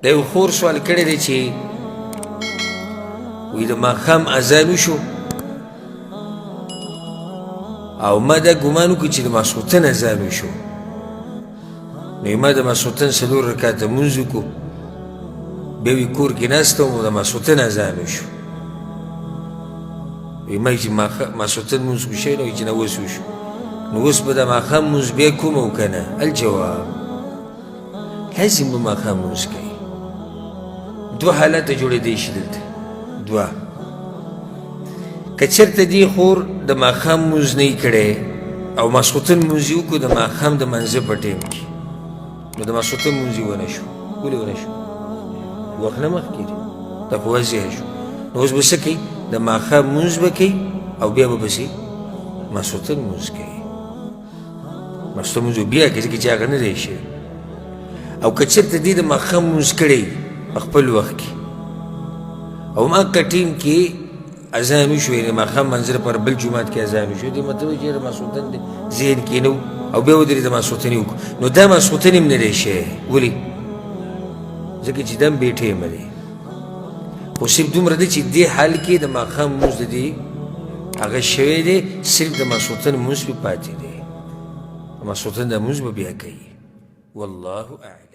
د یو خور سوال کړی دی چې وایي د ماښام اذان وشو او ما دا ګمان وکړو چې د ماسخوتن اذان وشو، نو ما د ماسخوتن څلور رکعته لمونځ وکړو، بیا وي کور کې ناسته وم، د ماسخوتن اذان وشو. وایي ما چې ماسخوتن لمونځ خو شوی نه، وایي چې نه اوس وشو، نو اوس به د ماښام لمونځ بیا کوم او که نه؟ الجواب لازم به ماښام لمونځ کوي. دوه حالته جوړېدی شي دلته دوه. که چېرته دې خور د ماښام لمونځ نه یي کړی او ماسخوتن لمونځ یې وکړو د ماښام د منځه په ټایم کې، نو د ماسخوتن لمونځ یې ونه شو. ولې ونه شو؟ وخت نه مخکې دی، دا خو واضح شو. نو اوس به څه کوي؟ د ماښام لمونځ به کوي او بیا به پسې ماسخوتن لمونځ کوي. ماسخوتن لمونځ بیا کوي ځکه چې هغه نه دی شوی. او که چېرته دې د ماښام لمونځ کړی په خپل وخت کې او هماغه ټیم کې اذان وشو، یعنې ماښام لمانځه لپاره بل جومات کې اذان وشو، دې مطلب چې یاره ماسخوتن دی ذهن کې نه او بیا ودرېده ماسخوتن یې وکړو، نو دا ماسخوتن هم نه دی شوی. ولې؟ ځکه چې دا هم بې ټیمه دی. خو صرف دومره دی چې دې حال کې د ماښام لمونځ د دې هغه شوی دی، صرف د ماسخوتن لمونځ پرې پاتې دی، د ماسخوتن د لمونځ به بیا کوي. والله اعلم.